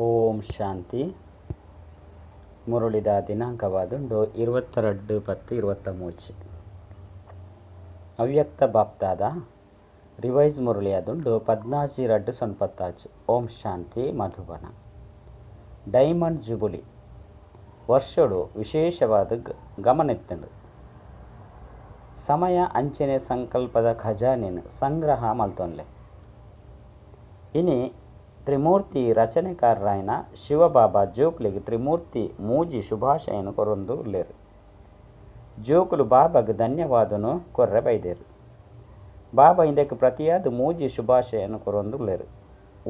ಓಂ ಶಾಂತಿ. ಮುರುಳಿದ ದಿನಾಂಕವಾದುಂಡು 22-10-23. ಅವ್ಯಕ್ತ ಬಾಪ್ತಾದ ರಿವೈಸ್ ಮುರುಳಿಯಾದುಂಡು 14-2-95. ಓಂ ಶಾಂತಿ. ಮಧುಬನ ಡೈಮಂಡ್ ಜುಬುಲಿ ವರ್ಷಡು ವಿಶೇಷವಾದ ಗಮನಿತ್ತಂಡು ಸಮಯ ಅಂಚನೆ ಸಂಕಲ್ಪದ ಖಜಾನೆನು ಸಂಗ್ರಹ ಮಲ್ತೊನ್ಲೆ. ಇನಿ ತ್ರಿಮೂರ್ತಿ ರಚನೆಕಾರರಾಯನ ಶಿವಬಾಬಾ ಜೋಕುಲಿಗೆ ತ್ರಿಮೂರ್ತಿ ಮೂಜಿ ಶುಭಾಶಯನು ಕೊರೊಂದು ಉಲ್ಲೇರು. ಜೋಕುಲು ಬಾಬಾಗ್ ಧನ್ಯವಾದನು ಕೊರ್ರೆ ಬೈದೇರು. ಬಾಬಾ ಇಂದಕ್ಕೆ ಪ್ರತಿಯಾದ ಮೂಜಿ ಶುಭಾಶಯನು ಕೊರೊಂದು ಉಲ್ಲೇರು.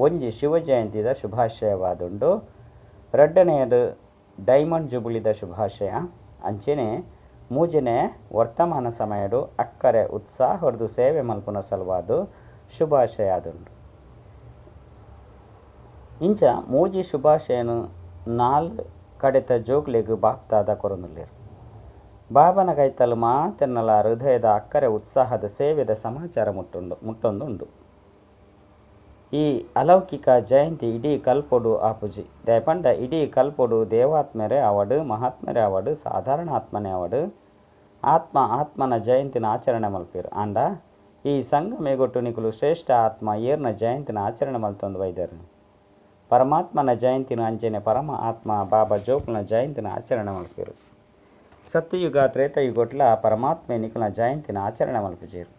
ಒಂಜಿ ಶಿವ ಜಯಂತಿದ ಶುಭಾಶಯವಾದುಂಡು, ರಡ್ಡನೆಯದು ಡೈಮಂಡ್ ಜುಬುಲಿದ ಶುಭಾಶಯ, ಅಂಚನೆ ಮೂಜನೇ ವರ್ತಮಾನ ಸಮಯಡು ಅಕ್ಕರೆ ಉತ್ಸಾಹದ ಸೇವೆ ಮಲ್ಪುನ ಸಲುವಾದ ಶುಭಾಶಯ ಆದುಂಡು. ಇಂಚ ಮೂಜಿ ಶುಭಾಶಯನು ನಾಲ್ ಕಡೆತ ಜೋಕ್ಲೆಗ್ ಬಾಪ್ತಾದ ಕೊರೊಂದುಲ್ಲೆರ್. ಬಾಬನ ಕೈತಲ್ ಮಾತೆರ್ನಲ ಹೃದಯದ ಅಕ್ಕರೆ ಉತ್ಸಾಹದ ಸೇವೆದ ಸಮಾಚಾರ ಮುಟ್ಟೊಂದುಂಡು. ಈ ಅಲೌಕಿಕ ಜಯಂತಿ ಇಡೀ ಕಲ್ಪೊಡು ಆಪುಜಿ. ದಯಪಂಡ ಇಡೀ ಕಲ್ಪೊಡು ದೇವಾತ್ಮರೇ ಆವಡು, ಮಹಾತ್ಮರೇ ಆವಡು, ಸಾಧಾರಣ ಆತ್ಮನೇ ಆವಡು, ಆತ್ಮ ಆತ್ಮನ ಜಯಂತಿನ ಆಚರಣೆ ಮಲ್ಪೇರು. ಆಂಡ ಈ ಸಂಗಮೇಗೊಟ್ಟು ನಿಕುಲು ಶ್ರೇಷ್ಠ ಆತ್ಮ ಏರ್ನ ಜಯಂತಿನ ಆಚರಣೆ ಮಲ್ತೊಂದು ಬೈದರು. ಪರಮಾತ್ಮನ ಜಯಂತಿನ ಅಂಚನೆ ಪರಮ ಆತ್ಮ ಬಾಬಾ ಜೋಕುಲ್ನ ಜಯಂತಿನ ಆಚರಣೆ ಮಲ್ಪೇರು. ಸತ್ಯಯುಗ ತ್ರೇತಯುಗೊಟ್ಲ ಪರಮಾತ್ಮೆ ನಿಕುಲ್ನ ಜಯಂತಿನ ಆಚರಣೆ ಮಲ್ಪುಜೇರು.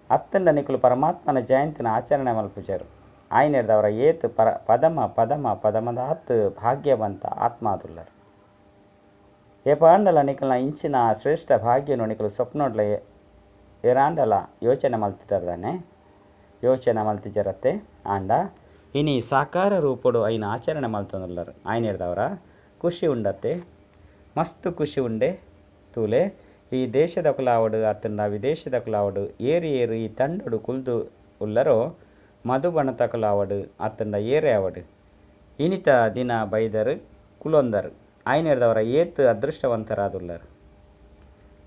ಅತ್ತಂಡ ನಿಕುಲು ಪರಮಾತ್ಮನ ಜಯಂತಿನ ಆಚರಣೆ ಮಲ್ಪುಜೇರು. ಆಯ್ನೆರ್ದವರ ಏತ್ ಪದಮ ಪದಮ ಪದಮದಾತ್ ಭಾಗ್ಯವಂತ ಆತ್ಮಾದುಲ್ಲರು. ಏಪಾಂಡಲ ನಿಕುಲ್ನ ಇಂಚಿನ ಶ್ರೇಷ್ಠ ಭಾಗ್ಯನು ನಿಕುಲು ಸ್ವಪ್ನೊಡ್ಲ ಏರಾಂಡಲ ಯೋಚನೆ ಮಲ್ತಿದ್ದಾನೆ ಯೋಚನೆ ಮಲ್ತಿಜರತ್ತೆ. ಆಂಡ ಇನಿ ಸಾಕಾರ ರೂಪಡು ಐನ ಆಚರಣೆ ಮಲ್ತೊಂದುಲ್ಲರು. ಆಯ್ನೆರ್ದವರ ಖುಷಿ ಉಂಡತ್ತೆ, ಮಸ್ತ್ ಖುಷಿ ಉಂಡೆ. ತೂಲೆ ಈ ದೇಶದ ಕುಲಾವಡು ಅತ್ತಂಡ ವಿದೇಶದ ಕುಲಾವಡು ಏರು ಏರು ಈ ತಂಡಡು ಕುಲ್ದು ಉಲ್ಲರೋ ಮಧುಬಣತ ಕುಲಾವಡು ಅತ್ತಂಡ ಏರೇ ಆವಡು ಇನಿತ ದಿನ ಬೈದರು ಕುಲೊಂದರು. ಆಯ್ನೆರ್ದವರ ಏತ್ ಅದೃಷ್ಟವಂತರಾದುಲ್ಲರು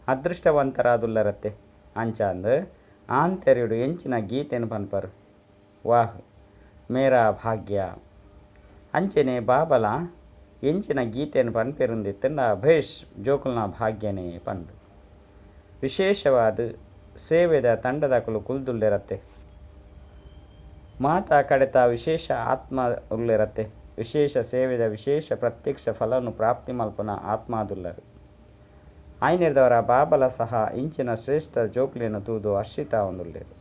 ಅದೃಷ್ಟವಂತರಾದುಲ್ಲರತ್ತೆ. ಅಂಚಾಂದು ಆಂತೆರ್ಯುಡು ಎಂಚಿನ ಗೀತೆನು ಪನ್ಪರು, ವಾಹ್ ಮೇರಾ ಭಾಗ್ಯ. ಅಂಚನೆ ಬಾಬಲ ಎಂಚಿನ ಗೀತೆಯನ್ನು ಪನ್ಪೆರುಂದಿತ್ತಂಡ ಭೇಷ್ ಜೋಕುಲ್ನ ಭಾಗ್ಯನೇ ಪಂದು. ವಿಶೇಷವಾದ ಸೇವೆದ ತಂಡದಕುಲು ಕುಲ್ದುಲ್ಲೆರತ್ತೆ. ಮಾತಾ ಕಡೆತ ವಿಶೇಷ ಆತ್ಮ ಉಲ್ಲೆರತ್ತೆ. ವಿಶೇಷ ಸೇವೆದ ವಿಶೇಷ ಪ್ರತ್ಯಕ್ಷ ಫಲವನ್ನು ಪ್ರಾಪ್ತಿ ಮಲ್ಪುನ ಆತ್ಮಾದುಲ್ಲರು. ಆಯ್ನೆರ್ದವರ ಬಾಬಲ ಸಹ ಇಂಚಿನ ಶ್ರೇಷ್ಠ ಜೋಕುಲೆನು ತೂದು ಹರ್ಷಿತ ಒಂದುಲ್ಲೆರು.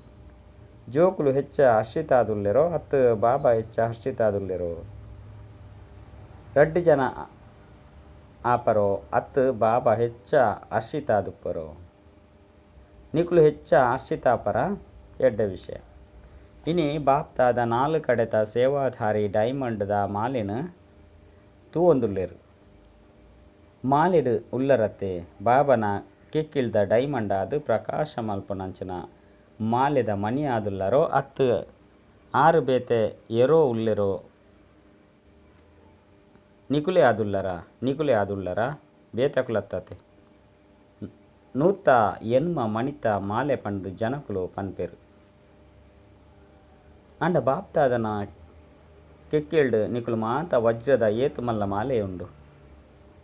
ಜೋಕುಲು ಹೆಚ್ಚ ಹರ್ಷಿತಾದುಲ್ಲೆರೋ ಅತ್ತು ಬಾಬಾ ಹೆಚ್ಚ ಹರ್ಷಿತಾದುಲ್ಲೆರೋ? ರಡ್ಡು ಜನ ಆಪರೋ ಅತ್ತು ಬಾಬಾ ಹೆಚ್ಚ ಹರ್ಷಿತಾದುಪ್ಪರೋ? ನಿಕುಲು ಹೆಚ್ಚ ಹರ್ಷಿತಾಪರ ಎಡ್ಡ ವಿಷಯ. ಇನಿ ಬಾಪ್ತಾದ ನಾಲ್ ಕಡೆತ ಸೇವಾಧಾರಿ ಡೈಮಂಡ್ದ ಮಾಲಿನ ತೂವೊಂದುಲ್ಲೆರು. ಮಾಲಿಡು ಉಲ್ಲರತ್ತೆ ಬಾಬನ ಕೆಕ್ಕಿಲ್ದ ಡೈಮಂಡ್ ಆದ್ ಪ್ರಕಾಶ ಮಲ್ಪುನಂಚಿನ ಮಾಲೆದ ಮಣಿ ಆದುಲ್ಲರೋ ಅತ್ತು ಆರು ಬೇತೆ ಏರೋ ಉಲ್ಲೆರೋ? ನಿಕುಲೆ ಆದುಲ್ಲರ ನಿಕುಲೆ ಆದುಲ್ಲರ ಬೇತಕುಲತ್ತತೆ ನೂತ ಎನ್ಮ ಮಣಿತ ಮಾಲೆ ಪಂಡು ಜನಕುಲು ಪನ್ಪೆರು. ಅಂಡ ಬಾಪ್ತಾದನ ಕೆಕ್ಕಿಲ್ಡ್ ನಿಕುಲು ಮಾತ ವಜ್ರದ ಏತು ಮಲ್ಲ ಮಾಲೆ ಉಂಡು.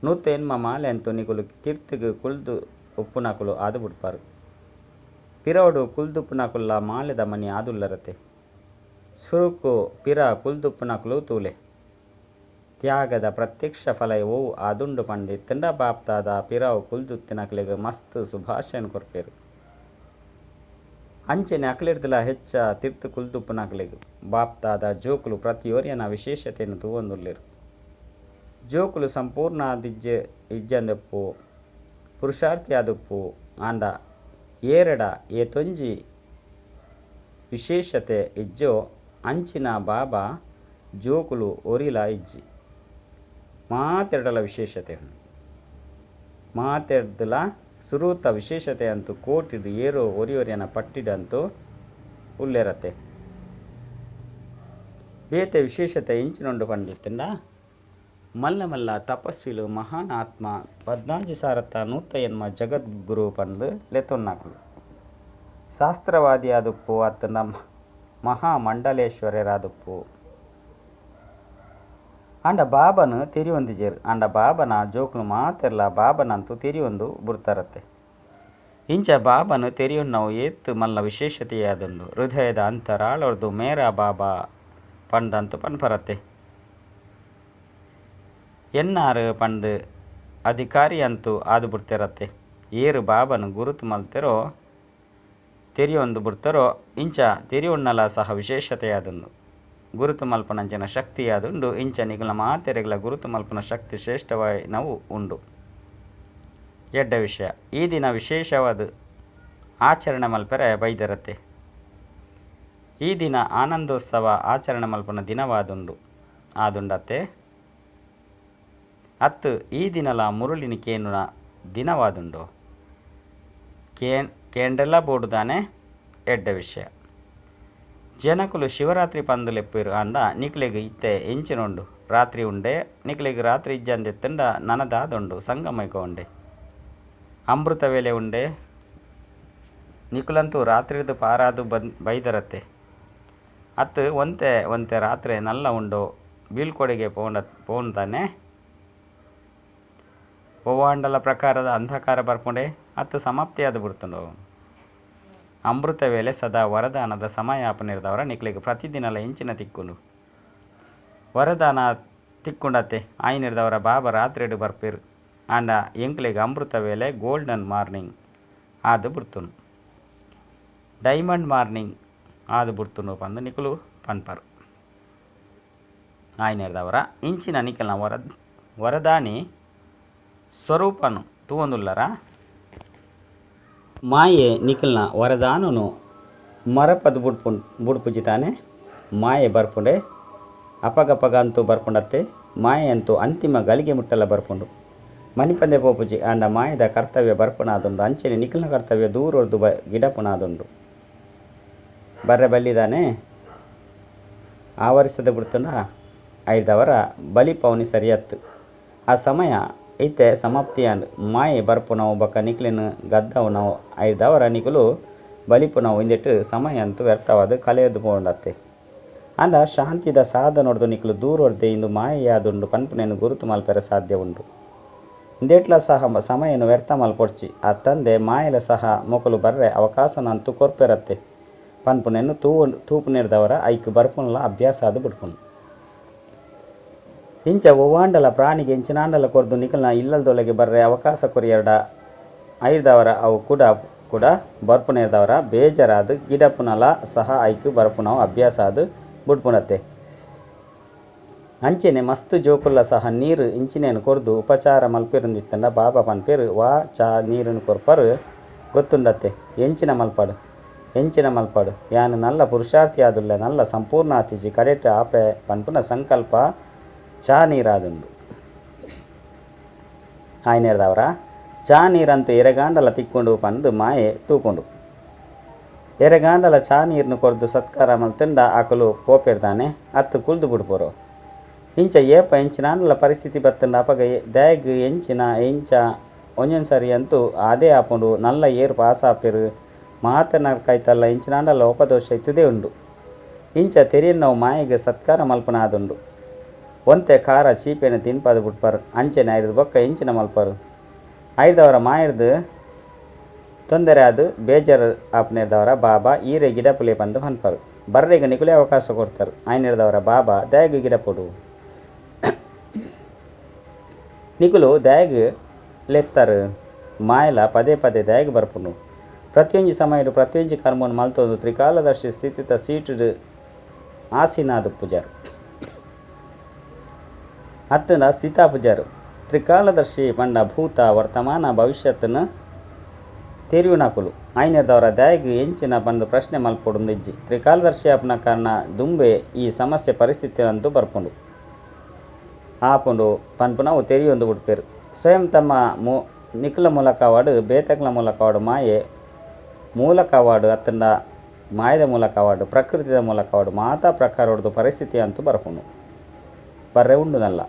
ನೂತ ಎನ್ಮ ಮಾಲೆ ಅಂತೂ ನಿಕುಲು ತಿರ್ತಿಗೆ ಕುಲ್ದು ಉಪ್ಪುನಕುಲು ಆದು ಬಿಡ್ಪಾರು. ಪಿರವಡು ಕುಲ್ದುಪ್ಪುನಕುಲ್ಲ ಮಾಲೆದ ಮಣಿ ಆದುಲ್ಲರತೆ. ಸುರುಕು ಪಿರ ಕುಲ್ದುಪ್ಪುನಕುಲು ತೂಲೆ ತ್ಯಾಗದ ಪ್ರತ್ಯಕ್ಷ ಫಲ ಓವು ಆದುಂಡು ಪಂಡಿತ್ತಂಡ ಬಾಪ್ತಾದ ಪಿರವು ಕುಲ್ದುತ್ತಿನಕಲಿಗೆ ಮಸ್ತ್ ಶುಭಾಶಯನ ಕೊರ್ಪೇರು. ಅಂಚನೆ ಅಕಲಿರ್ದಲ ಹೆಚ್ಚ ತಿರ್ತು ಕುಲ್ದುಪ್ಪುನಕಲಿಗೆ ಬಾಪ್ತಾದ ಜೋಕುಲು ಪ್ರತಿಯೊರಿಯನ ವಿಶೇಷತೆಯನ್ನು ತೂವೊಂದುಲ್ಲೆರು. ಜೋಕುಲು ಸಂಪೂರ್ಣ ದಿಜ್ಜೆ ಇಜ್ಜಂದೆಪ್ಪು ಪುರುಷಾರ್ಥಿ ಆದುಪ್ಪು. ಆಂಡ ಏರಡ ಏತೊಂಜಿ ವಿಶೇಷತೆ ಇಜ್ಜೋ ಅಂಚಿನ ಬಾಬಾ ಜೋಕುಲು ಒರಿಲ ಇಜ್ಜಿ. ಮಾತೆರಡಲ ವಿಶೇಷತೆ ಮಾತೆರ್ದಲ ಸುರೂತ ವಿಶೇಷತೆ ಅಂತೂ ಕೋಟಿಡು ಏರೋ ಒರಿಯೊರಿಯನ ಪಟ್ಟಿಡಂತೂ ಉಲ್ಲೆರತೆ. ಬೇತೆ ವಿಶೇಷತೆ ಇಂಚಿನೊಂಡು ಪಂಡಿತ್ತಂಡ ಮಲ್ಲ ಮಲ್ಲ ತಪಸ್ವಿಲು ಮಹಾನ್ ಆತ್ಮ ಪದ್ನಾಂಜಿ ಸಾರತ್ತ ನೂತ ಎನ್ಮ ಜಗದ್ಗುರು ಪಂದು ಲೆತೊನ್ನಾಕುಲು. ಶಾಸ್ತ್ರವಾದಿ ಆದುಪ್ಪು ಅತ್ತಂಡ ಮಹಾಮಂಡಲೇಶ್ವರರಾದುಪ್ಪು. ಆಂಡ ಬಾಬನು ತೆರಿಯೊಂದಿಜೆರ್. ಆಂಡ ಬಾಬನ ಜೋಕುಲು ಮಾತೆರ್ಲ ಬಾಬನಂತೂ ತೆರಿಯೊಂದು ಬುಡ್ತಾರತ್ತೆ. ಇಂಚ ಬಾಬನು ತೆರಿಯೊನ್ನವು ಏತ್ ಮಲ್ಲ ವಿಶೇಷತೆಯಾದುಂಡು. ಹೃದಯದ ಅಂತರಾಳೊರ್ದು ಮೇರಾ ಬಾಬಾ ಪಂದಂತು ಪನ್ಪರತ್ತೆ. ಎನ್ನಾರ್ ಪಂದ್ ಅಧಿಕಾರಿಯಂತೂ ಆದ್ ಬುಡ್ತೆರತ್ತೆ. ಏರ್ ಬಾಬನ್ ಗುರುತು ಮಲ್ತೆರೋ ತೆರಿಯೊಂದು ಬುಡ್ತಾರೋ ಇಂಚ ತೆರಿಯೊನ್ನಲ ಸಹ ವಿಶೇಷತೆಯಾದುಂಡು. ಗುರುತು ಮಲ್ಪುನಂಚಿನ ಶಕ್ತಿಯಾದುಂಡು. ಇಂಚ ನಿಕಲ್ನ ಮಾತೆರೆಗ್ಲ ಗುರುತು ಮಲ್ಪುನ ಶಕ್ತಿ ಶ್ರೇಷ್ಠವಾಯಿನವು ಉಂಡು. ಎಡ್ಡೆ ವಿಷಯ. ಈ ದಿನ ವಿಶೇಷವಾದ ಆಚರಣೆ ಮಲ್ಪೆರೆ ಬೈದರತ್ತೆ. ಈ ದಿನ ಆನಂದೋತ್ಸವ ಆಚರಣೆ ಮಲ್ಪುನ ದಿನವಾದುಂಡು ಆದುಂಡತ್ತೆ. ಅತ್ತು ಈ ದಿನಲ ಮುರುಳಿನ ಕೇನುನ ದಿನವಾದುಂಡು. ಕೇಂಡೆಲ್ಲ ಬೋಡುದಾನೆ ಎಡ್ಡೆ ವಿಷಯ. ಜನಕುಲು ಶಿವರಾತ್ರಿ ಪಂದುಲೆಪ್ಪೇರು ಆಂಡ ನಿಕ್ಲೆಗ್ ಇತ್ತೆ ಎಂಚಿನುಂಡು ರಾತ್ರಿ ಉಂಡೆ. ನಿಕ್ಲೆಗ್ ರಾತ್ರಿ ಇಜ್ಜಂದೆತ್ತಂಡ ನನದಾದುಂಡು ಸಂಗಮೈಕ ಉಂಡೆ ಅಮೃತ ವೇಳೆ ಉಂಡೆ. ನಿಕುಲಂತೂ ರಾತ್ರಿದು ಪಾರಾದು ಬೈದರತ್ತೆ. ಅತ್ತು ಒಂತೆ ಒಂತೆ ರಾತ್ರಿ ನಲ್ಲ ಉಂಡು ಬೀಳ್ಕೊಡುಗೆ ಪೋಂತಾನೆ. ಒವ್ವಾಂಡಲ ಪ್ರಕಾರದ ಅಂಧಕಾರ ಬರ್ಪುಂಡೆ ಅತ್ತು ಸಮಾಪ್ತಿಯಾದ ಬಿಡ್ತುಂಡು. ಅಮೃತ ವೇಳೆ ಸದಾ ವರದಾನದ ಸಮಯಾಪನಿರ್ದವರ ನಿಕ್ಲೆಗ್ ಪ್ರತಿದಿನಲ ಎಂಚಿನ ತಿಕ್ಕುಂಡು ವರದಾನ ತಿಕ್ಕುಂಡತ್ತೆ. ಆಯಿನಿರ್ದವರ ಬಾಬಾ ರಾತ್ರಿಡು ಬರ್ಪೇರು. ಆಂಡ ಎಂಕ್ಲೆಗ್ ಅಮೃತ ವೇಳೆ ಗೋಲ್ಡನ್ ಮಾರ್ನಿಂಗ್ ಆದು ಬಿಡ್ತುಂಡು, ಡೈಮಂಡ್ ಮಾರ್ನಿಂಗ್ ಆದು ಬಿಡ್ತುಂಡು ಪಂದು ನಿಕುಲು ಪನ್ಪರು. ಆಯಿನಿರ್ದವರ ಇಂಚಿನ ನಿಕಲ್ನ ವರದಾನಿ ಸ್ವರೂಪನು ತೂವೊಂದುಲ್ಲರ. ಮಾಯೆ ನಿಕಲ್ನ ವರದಾನನು ಮರಪದು ಬುಡ್ಪುಜಿತಾನೆ. ಮಾಯೆ ಬರ್ಪುಂಡೆ ಅಪಗಪಗ ಅಂತೂ ಬರ್ಪುಂಡತ್ತೆ. ಮಾಯೆ ಅಂತೂ ಅಂತಿಮ ಗಳಿಗೆ ಮುಟ್ಟಲ ಬರ್ಪುಂಡು. ಮನಿಪಂದೆ ಪೋಪುಜಿ. ಆಂಡ ಮಾಯದ ಕರ್ತವ್ಯ ಬರ್ಪುನಾದುಂಡು. ಅಂಚೆನೆ ನಿಕಲ್ನ ಕರ್ತವ್ಯ ದೂರೊರ್ದು ಗಿಡಪುನಾದುಂಡು. ಬರ್ರೆ ಬಲ್ಲಿದಾನೆ ಆವರಿಸದ ಬಿಡ್ತುಂಡ ಐದವರ ಬಲಿ ಪೌನಿ ಸರಿಯತ್ತು. ಆ ಸಮಯ ಇತ್ತೆ ಸಮಾಪ್ತಿಯಾಂಡ್. ಮಾಯೆ ಬರ್ಪುನವು ಬೊಕ್ಕ ನಿಕ್ಲೆನ್ ಗದ್ದವನವು ಐದವರ ನಿಕುಲು ಬಲಿಪುನವು ಇಂದೆಟ್ ಸಮಯ ಅಂತೂ ವ್ಯರ್ಥವಾದ ಕಲೆಯದು ಪೋಂಡತ್ತೆ. ಆಂಡ ಶಾಂತಿದ ಸಾಧನೊಡ್ದು ನಿಕುಲು ದೂರೊರ್ದೆ ಇಂದು ಮಾಯೆಯಾದುಂಡು ಪನ್ಪುನೆನ್ ಗುರುತು ಮಲ್ಪೆರೆ ಸಾಧ್ಯ ಉಂಡು. ಇಂದೆಟ್ಲ ಸಹ ಸಮಯನು ವ್ಯರ್ಥ ಮಲ್ಪೊಡ್ಚಿ. ಆ ತಂದೆ ಮಾಯೆಲ ಸಹ ಮೊಕಲು ಬರ್ರೆ ಅವಕಾಶನಂತೂ ಕೊರ್ಪೆರತ್ತೆ ಪನ್ಪುನೆನ್ ತೂಪುನೆರ್ದವರ ಐಕ್ ಬರ್ಪುನಲ ಅಭ್ಯಾಸ ಆದ್ ಬಿಡ್ಪುನು. ಇಂಚ ಒವ್ವಾಂಡಲ ಪ್ರಾಣಿಗೆ ಎಂಚಿನಾಂಡಲ ಕೊರ್ದು ನಿಕಲ್ನ ಇಲ್ಲದೊಳಗೆ ಬರ್ರೆ ಅವಕಾಶ ಕೊರಿಯರ್ಡ ಐದವರ ಅವು ಕೂಡ ಕೂಡ ಬರ್ಪುನೆರ್ದವರ ಬೇಜಾರಾದ ಗಿಡಪುನಲ ಸಹ ಐಕ್ ಬರ್ಪುನವು ಅಭ್ಯಾಸ ಆದ್ ಬುಡ್ಪುನತ್ತೆ. ಅಂಚೆನೆ ಮಸ್ತ್ ಜೋಕುಲ್ಲ ಸಹ ನೀರು ಇಂಚಿನೇನು ಕೊರ್ದು ಉಪಚಾರ ಮಲ್ಪಿರುಂದಿತ್ತಂಡ ಬಾಬಾ ಪನ್ಪೇರು ವಾ ಚಾ ನೀರನ್ನು ಕೊರ್ಪರು ಗೊತ್ತುಂಡತ್ತೆ. ಎಂಚಿನ ಮಲ್ಪಾಡು ಎಂಚಿನ ಮಲ್ಪಾಡು ಯಾನು ನಲ್ಲ ಪುರುಷಾರ್ಥಿ ಆದುಲ್ಲ ನಲ್ಲ ಸಂಪೂರ್ಣ ಆತಿಜಿ ಕಡೆಟ್ ಆಪೆ ಪನ್ಪುನ ಸಂಕಲ್ಪ ಚಾ ನೀರಾದುಂಡು. ಆಯ್ನೇರ್ದವರ ಚಾ ನೀರಂತೂ ಎರೆಗಾಂಡಲ ತಿಕ್ಕೊಂಡು ಪಂದು ಮಾಯೆ ತೂಕೊಂಡು ಎರೆಗಾಂಡಲ ಚಾ ನೀರನ್ನು ಕೊರ್ದು ಸತ್ಕಾರ ಮಲ್ತಂಡ ಆಕಲು ಪೋಪೆರ್ದಾನೆ ಅತ್ತು ಕುಲ್ದು ಬಿಡ್ಪೋರು. ಇಂಚ ಏಪ ಎಂಚಿನಾಂಡಲ ಪರಿಸ್ಥಿತಿ ಬತ್ತಂಡ ಅಪಗ ದ್ಯಾಗ್ ಎಂಚಿನ ಎಂಚ ಒಂಜೊಂದು ಸರಿ ಅಂತೂ ಅದೇ ಆಪುಂಡು. ನಲ್ಲ ಏರು ಪಾಸ್ ಆಪೇರು ಮಾತನ ಕೈತಲ್ಲ ಇಂಚಿನಾಂಡಲ ಉಪದೋಷ ಇತ್ತದೇ ಉಂಡು. ಇಂಚ ತೆರಿಯನ್ನವು ಮಾಯೆಗೆ ಸತ್ಕಾರ ಮಲ್ಪನ ಆದುಂಡು. ಒಂತೆ ಖಾರ ಚೀಪೆನ ತಿನ್ಪದು ಬಿಟ್ಪಾರು. ಅಂಚೆನೆ ಐದು ಬೊಕ್ಕ ಇಂಚಿನ ಮಲ್ಪರು. ಐದವರ ಮಾಯರ್ದು ತೊಂದರೆ ಅದು ಬೇಜಾರು ಆಪನೇರ್ದವರ ಬಾಬಾ ಈರೆ ಗಿಡಪುಲೆ ಬಂದು ಪನ್ಪರು. ಬರ್ರೆಗೆ ನಿಕುಲೆ ಅವಕಾಶ ಕೊಡ್ತಾರೆ. ಆಯ್ನೇರ್ದವರ ಬಾಬಾ ದ್ಯಾಗ್ ಗಿಡಪೊಡು ನಿಕುಲು ದ್ಯಾಗ್ ಲೆತ್ತರು ಮಾಯಲ ಪದೇ ಪದೇ ದ್ಯಾಗ್ ಬರ್ಪುಂಡು. ಪ್ರತಿಯೊಂಜಿ ಸಮಯಡು ಪ್ರತಿಯೊಂಜಿ ಕರ್ಮವನ್ನು ಮಲ್ತೊಂದು ತ್ರಿಕಾಲದರ್ಶಿ ಸ್ಥಿತಿತ ಸೀಟು ಆಸೀನಾದ ಪೂಜಾರು ಅತ್ತನ ಸ್ಥಿತಾ ಪೂಜಾರು. ತ್ರಿಕಾಲದರ್ಶಿ ಪಂಡ ಭೂತ ವರ್ತಮಾನ ಭವಿಷ್ಯತ್ತನ್ನು ತೆರಿಯುನಕುಲು. ಆಯ್ನೇರ್ದವರ ದ್ಯಾಗ್ ಎಂಚಿನ ಬಂದು ಪ್ರಶ್ನೆ ಮಲ್ಪೊಡುಂದು ಇಜ್ಜಿ. ತ್ರಿಕಾಲದರ್ಶಿ ಆಪುನ ಕಾರಣ ದುಂಬೆ ಈ ಸಮಸ್ಯೆ ಪರಿಸ್ಥಿತಿ ಅಂತೂ ಬರ್ಪುಂಡು ಆಪುಂಡು ಪನ್ಪುನವು ತೆರಿಯೊಂದು ಬಿಡ್ಪೇರು. ಸ್ವಯಂ ತಮ್ಮ ನಿಕುಲ ಮೂಲಕವಾಡು ಬೇತಕ್ಲ ಮೂಲಕವಾಡು ಮಾಯೆ ಮೂಲಕವಾಡು ಅತ್ತಂಡ ಮಾಯದ ಮೂಲಕವಾಡು ಪ್ರಕೃತಿದ ಮೂಲಕವಾಡು ಮಾತಾ ಪ್ರಕಾರೊಡ್ದು ಪರಿಸ್ಥಿತಿ ಅಂತೂ ಬರ್ಪುಂಡು ಬರ್ರೆ ಉಂಡುನಲ್ಲ.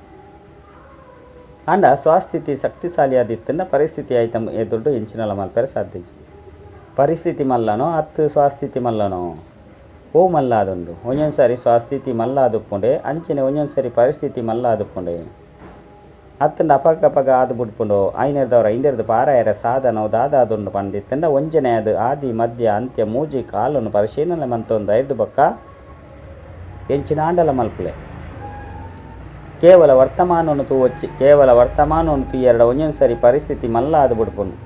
ಆಂಡ ಸ್ವಾಸ್ಥಿತಿ ಶಕ್ತಿಶಾಲಿಯಾದಿತ್ತಂಡ ಪರಿಸ್ಥಿತಿ ಆಯ್ತ ಎದುರ್ಡು ಎಂಚಿನಲ ಮಲ್ಪೆರೆ ಸಾಧ್ಯ. ಪರಿಸ್ಥಿತಿ ಮಲ್ಲನೋ ಅತ್ತು ಸ್ವಾಸ್ಥಿತಿ ಮಲ್ಲನೋ. ಓ ಮಲ್ಲಾದುಂಡು. ಒಂಜೊಂದು ಸಾರಿ ಸ್ವಸ್ಥಿತಿ ಮಲ್ಲಾದುಪ್ಪುಂಡೆ, ಅಂಚನೆ ಒಂಜೊಂದು ಸಾರಿ ಪರಿಸ್ಥಿತಿ ಮಲ್ಲಾದುಪ್ಪುಂಡೆ. ಅತ್ತಂಡ ಅಪಗಪಗ ಆದ್ ಬುಡ್ಪುಂಡು. ಐನೆರ್ದವರ ಇಂದೆರ್ದ್ ಪಾರಾಯರ ಸಾಧನ ದಾದಾದುಂಡು ಪಂದಿತ್ತಂಡ ಒಂಜನೆ ಅದು ಆದಿ ಮಧ್ಯ ಅಂತ್ಯ ಮೂಜಿ ಕಾಲನ್ನು ಪರಿಶೀಲನೆ ಮಂತೊಂದು ಐರ್ದು ಬೊಕ್ಕ ಎಂಚಿನಾಂಡಲ ಮಲ್ಪುಲೆ. ಕೇವಲ ವರ್ತಮಾನವನ್ನು ತೂವೊಚ್ಚಿ, ಕೇವಲ ವರ್ತಮಾನವನ್ನು ತೂಯೆರಡ ಒಂಜೊಂದು ಸಾರಿ ಪರಿಸ್ಥಿತಿ ಮಲ್ಲಾದ್ ಬುಡ್ಪುಂಡು,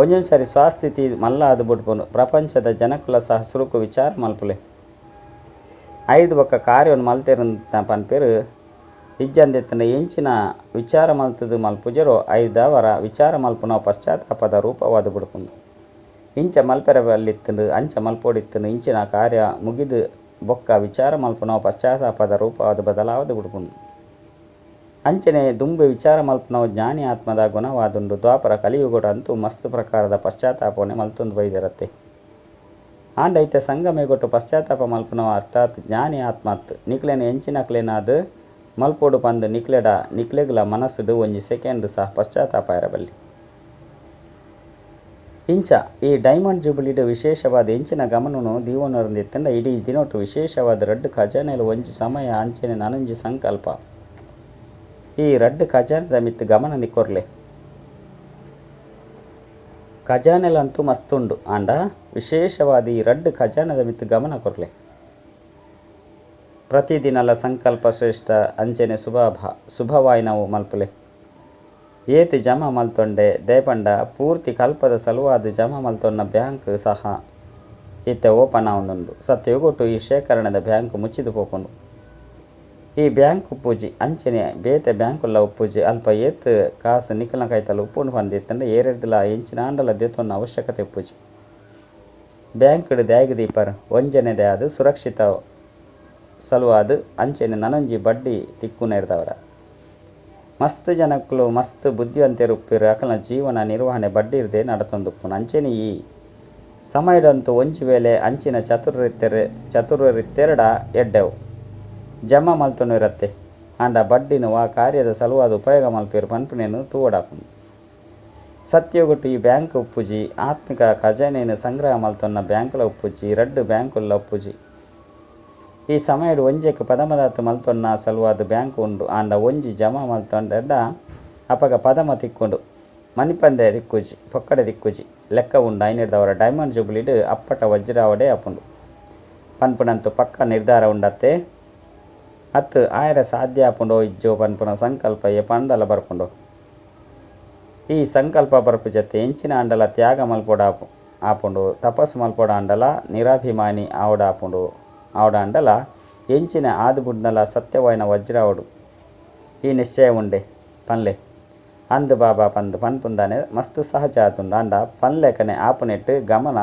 ಒಂಜೊಂದು ಸಾರಿ ಸ್ವಸ್ಥಿತಿ ಮಲ್ಲಾದ್ ಬುಡ್ಪುಂಡು. ಪ್ರಪಂಚದ ಜನಕುಲ ಸಹ ಸುರುಕು ವಿಚಾರ ಮಲ್ಪುಲೆ. ಐದು ಬೊಕ್ಕ ಕಾರ್ಯವನ್ನು ಮಲ್ತೆರಂತ ಪನ್ಪೆರು. ಇಜ್ಜಂದೆತ್ತಂಡ ಎಂಚಿನ ವಿಚಾರ ಮಲ್ತದು ಮಲ್ಪುಜರೋ ಐದವರ ವಿಚಾರ ಮಲ್ಪುನ ಪಶ್ಚಾತ್ತಾಪದ ರೂಪವಾದ ಬುಡ್ಪುಂಡು. ಇಂಚ ಮಲ್ಪೆರ ಬಲ್ಲಿತ್ತಂಡು, ಅಂಚ ಮಲ್ಪೊಡಿತ್ತಂಡು, ಇಂಚಿನ ಕಾರ್ಯ ಮುಗಿದು ಬೊಕ್ಕ ವಿಚಾರ ಮಲ್ಪುನ ಪಶ್ಚಾತ್ತಾಪದ ರೂಪವಾದ ಬದಲಾವದ ಬುಡ್ಪುಂಡು. ಅಂಚನೆ ದುಂಬೆ ವಿಚಾರ ಮಲ್ಪುನವು ಜ್ಞಾನಿ ಆತ್ಮದ ಗುಣವಾದುಂಡು. ದ್ವಾಪರ ಕಲಿಯುಗಡ ಅಂತೂ ಮಸ್ತ್ ಪ್ರಕಾರದ ಪಶ್ಚಾತ್ತಾಪನೆ ಮಲ್ತೊಂದು ಬೈದಿರತ್ತೆ. ಆಂಡೈತೆ ಸಂಗಮೇಗೊಟ್ಟು ಪಶ್ಚಾತ್ತಾಪ ಮಲ್ಪುನವ ಅರ್ಥಾತ್ ಜ್ಞಾನಿ ಆತ್ಮತ್ ನಿಕ್ಲೆನ ಎಂಚಿನಕ್ಲೆನಾದ್ ಮಲ್ಪೊಡು ಪಂದ್ ನಿಕ್ಲೆಡ ನಿಕ್ಲೆಗ್ಲ ಮನಸ್ಸುಡು ಒಂಜಿ ಸೆಕೆಂಡ್ ಸಹ ಪಶ್ಚಾತ್ತಾಪ ಇರಬಲ್ಲಿ. ಇಂಚ ಈ ಡೈಮಂಡ್ ಜೂಬಿಲಿಡ್ ವಿಶೇಷವಾದ ಎಂಚಿನ ಗಮನನು ದೀವನೊಂದಿತ್ತಂಡ ಇಡೀ ದಿನೊಟ್ಟು ವಿಶೇಷವಾದ ರಡ್ಡು ಖಜಾನೆಲು ಒಂಜಿ ಸಮಯ ಅಂಚನೆ ನನೊಂಜಿ ಸಂಕಲ್ಪ. ಈ ರಡ್ಡು ಖಜಾನೆದ ಮಿತ್ತು ಗಮನ ನಿಕ್ಕೊರ್ಲೆ. ಖಜಾನೆಲಂತೂ ಮಸ್ತುಂಡು, ಆಂಡ ವಿಶೇಷವಾದ ಈ ರಡ್ಡು ಖಜಾನೆದ ಮಿತ್ತು ಗಮನ ಕೊರ್ಲೆ. ಪ್ರತಿದಿನಲ ಸಂಕಲ್ಪ ಶ್ರೇಷ್ಠ ಅಂಚನೆ ಶುಭವಾಯಿನವು ಮಲ್ಪುಲೆ. ಏತಿ ಜಮಾ ಮಲ್ತೊಂಡೆ ದೇಪಂಡ ಪೂರ್ತಿ ಕಲ್ಪದ ಸಲುವಾದ ಜಮಾ ಮಲ್ತೊನ್ನ ಬ್ಯಾಂಕ್ ಸಹ ಇತ್ತೆ ಓಪನ್ ಆವೊಂದುಂಡು. ಸತ್ಯಯುಗೊಟ್ಟು ಈ ಶೇಖರಣೆದ ಬ್ಯಾಂಕ್ ಮುಚ್ಚಿದು ಪೋಪುಂಡು. ಈ ಬ್ಯಾಂಕ್ ಉಪ್ಪುಜಿ ಅಂಚನೆ ಬೇತೆ ಬ್ಯಾಂಕುಲ್ಲ ಉಪ್ಪುಜಿ. ಅಲ್ಪ ಏತ್ ಕಾಸು ನಿಕಲ್ನ ಕೈತಲ್ ಉಪ್ಪುಂಡು ಪಂದಿತ್ತಂಡ ಏರೆರ್ದಲ ಎಂಚಿನಾಂಡಲ ದೆತೊನ್ನ ಅವಶ್ಯಕತೆ ಉಪ್ಪುಜಿ. ಬ್ಯಾಂಕ್ಡ್ ದಾಯೆಗ್ ದೀಪರ್ ಒಂಜನೆದೇ ಆದ್ ಸುರಕ್ಷಿತ ಸಲುವಾದ್ ಅಂಚನೆ ನನೊಂಜಿ ಬಡ್ಡಿ ತಿಕ್ಕುನೆರ್ದವರ. ಮಸ್ತ್ ಜನಕ್ಕುಲು ಮಸ್ತ್ ಬುದ್ಧಿವಂತೆರು ಉಪ್ಪೆರು. ಅಕಲ್ನ ಜೀವನ ನಿರ್ವಹಣೆ ಬಡ್ಡಿರ್ದೆ ನಡತೊಂದುಪ್ಪುಂಡು. ಅಂಚನೆ ಈ ಸಮಯದಂತೂ ಒಂಜಿ ವೇಳೆ ಅಂಚಿನ ಚತುರರಿತ್ತೆರಡ ಎಡ್ಡೆವು ಜಮಾ ಮಲ್ತೊನು ಇರತ್ತೆ. ಆಂಡ ಬಡ್ಡಿನ ವಾ ಕಾರ್ಯದ ಸಲುವಾದ ಉಪಯೋಗ ಮಲ್ಪೆರು ಪನ್ಪುನೆನ್ ತೂವೊಡಾಪುಂಡು. ಸತ್ಯಯುಗೊಟ್ಟು ಈ ಬ್ಯಾಂಕ್ ಉಪ್ಪುಜಿ. ಆತ್ಮಿಕ ಖಜಾನೆನ್ ಸಂಗ್ರಹ ಮಲ್ತೊನ್ನ ಬ್ಯಾಂಕ್ಲ ಉಪ್ಪುಜಿ. ರಡ್ಡು ಬ್ಯಾಂಕುಲ್ಲ ಉಪ್ಪುಜಿ. ಈ ಸಮಯಡ್ ಒಂಜೆಕ್ ಪದಮದಾತ್ ಮಲ್ತೊನ್ನ ಸಲುವಾದ ಬ್ಯಾಂಕ್ ಉಂಡು. ಆಂಡ ಒಂಜಿ ಜಮಾ ಮಲ್ತೊಂಡೆಡ ಅಪಗ ಪದಮ ತಿಕ್ಕುಂಡು, ಮನಿಪಂದೆ ತಿಕ್ಕುಜಿ, ಪೊಕ್ಕಡೆ ತಿಕ್ಕುಜಿ ಲೆಕ್ಕ ಉಂಡು. ಐನೆರ್ದವರ ಡೈಮಂಡ್ ಜೂಬಿಲಿಡ್ ಅಪ್ಪಟ ವಜ್ರಾವಡೆ ಆಪುಂಡು ಪನ್ಪುನಂತು ಪಕ್ಕ ನಿರ್ಧಾರ ಉಂಡತ್ತೆ. ಅತ್ತು ಆಯರ ಸಾಧ್ಯ ಆಪುಂಡೋ ಇಜ್ಜೋ ಪನ್ಪುನ ಸಂಕಲ್ಪ ಏಪಾಂಡಲ ಬರ್ಪುಂಡು. ಈ ಸಂಕಲ್ಪ ಬರ್ಪು ಜತೆ ಎಂಚಿನ ಆಂಡಲ ತ್ಯಾಗ ಮಲ್ಪೊಡ ಆಪುಂಡು, ತಪಸ್ಸು ಮಲ್ಪೊಡ ಆಂಡಲ ನಿರಾಭಿಮಾನಿ ಆವಡಾಪುಂಡು. ಆವಡಾಂಡಲ ಎಂಚಿನ ಆದ್ ಬುಡ್ನಲ ಸತ್ಯವಾಯಿನ ವಜ್ರಾವಡು ಈ ನಿಶ್ಚಯ ಉಂಡೆ ಪನ್ಲೆ ಅಂದ್ ಬಾಬಾ ಪಂದ್ ಪನ್ಪುಂದಾನೆ ಮಸ್ತ್ ಸಹಜ ಆತುಂಡು. ಆಂಡ ಪನ್ಲೆಕನೆ ಆಪುನೆಟ್ ಗಮನ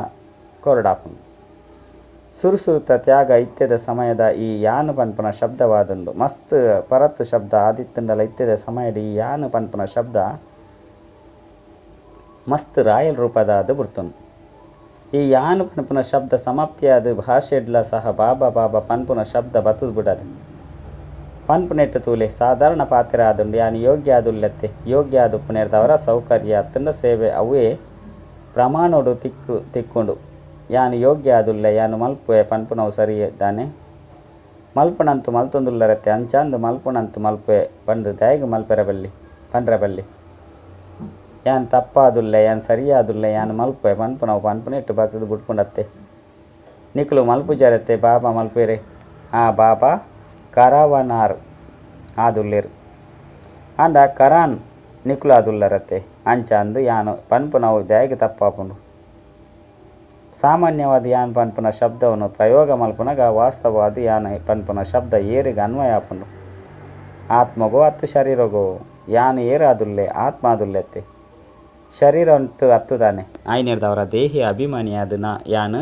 ಕೊರಡಾಪುಂಡು. ಸುರುಸುರುತ ತ್ಯಾಗ ಇತ್ತೆದ ಸಮಯದ ಈ ಯಾನು ಪನ್ಪುನ ಶಬ್ದವಾದುಂಡು. ಮಸ್ತ್ ಪರತ್ ಶಬ್ದ ಆದಿತ್ತಂಡಲ ಇತ್ತೆದ ಸಮಯದ ಈ ಯಾನು ಪನ್ಪುನ ಶಬ್ದ ಮಸ್ತ್ ರಾಯಲ್ ರೂಪದ ಅದು ಬುಡ್ತುಂಡು. ಈ ಯಾನು ಪನ್ಪುನ ಶಬ್ದ ಸಮಾಪ್ತಿಯಾದ ಭಾಷೆಡ್ಲ ಸಹ ಬಾಬಾ ಬಾಬಾ ಪನ್ಪುನ ಶಬ್ದ ಬತ್ತುದು ಬಿಡರೆ. ಪನ್ಪುನೆಟ್ಟು ತೂಲೆ ಸಾಧಾರಣ ಪಾತ್ರ ಆದುಂಡು. ಯಾನು ಯೋಗ್ಯ ಆದುಲ್ಲತ್ತೆ ಯೋಗ್ಯ ಆದುಪ್ಪುನೆರ್ದವರ ಸೌಕರ್ಯ ಅತ್ತಂಡ ಸೇವೆ ಅವೇ ಪ್ರಮಾಣೋಡು ತಿಕ್ಕೊಂಡು. ಯಾನು ಯೋಗ್ಯ ಆದುಲ್ಲೆ ಯಾನು ಮಲ್ಪುವೆ ಪನ್ಪುನವು ಸರಿ ದಾನೆ. ಮಲ್ಪುನಂತು ಮಲ್ತೊಂದುಲ್ಲರತ್ತೆ ಅಂಚಾಂದು ಮಲ್ಪುನಂತು ಮಲ್ಪುವೆ ಪಂದು ದಾಯೆಗ್ ಮಲ್ಪೆರ ಬಲ್ಲಿ ಪನ್ರೆ ಬಲ್ಲಿ. ಯಾನ್ ತಪ್ಪಾದುಲ್ಲೆ ಯಾನ್ ಸರಿಯಾದುಲ್ಲೆ ಯಾನ್ ಮಲ್ಪುವೆ ಪನ್ಪುನವು ಪನ್ಪುನೆಟ್ಟು ಬತ್ತುದು ಬುಡ್ಪುಂಡತ್ತೆ. ನಿಕುಲು ಮಲ್ಪುಜರತ್ತೆ ಬಾಬಾ ಮಲ್ಪುವೆರೆ. ಆ ಬಾಬಾ ಕರವನಾರ್ ಆದುಲ್ಲೆರು, ಆಂಡ ಕರಾನ್ ನಿಕುಲು ಆದುಲ್ಲರತ್ತೆ. ಅಂಚಾಂದು ಯಾನು ಪನ್ಪುನವು ದಾಯೆಗ್ ತಪ್ಪಾಪುಂಡು. ಸಾಮಾನ್ಯವಾದ ಯಾನ್ ಪನ್ಪುನ ಶಬ್ದವನ್ನು ಪ್ರಯೋಗ ಮಲ್ಪುನಗ ವಾಸ್ತವವಾದ ಯಾನ್ ಪನ್ಪುನ ಶಬ್ದ ಏರಿಗೆ ಅನ್ವಯ ಆಪುಂಡು. ಆತ್ಮಗೋ ಅತ್ತು ಶರೀರಗೋ ಯಾನ್ ಏರಾದುಲ್ಲೆ ಆತ್ಮ ಆದುಲ್ಲೆತ್ತೆ. ಶರೀರ ಅಂತೂ ಅತ್ತುದಾನೆ. ಆಯ್ನೆರ್ದವರ ದೇಹಿ ಅಭಿಮಾನಿಯಾದ ಯಾನ್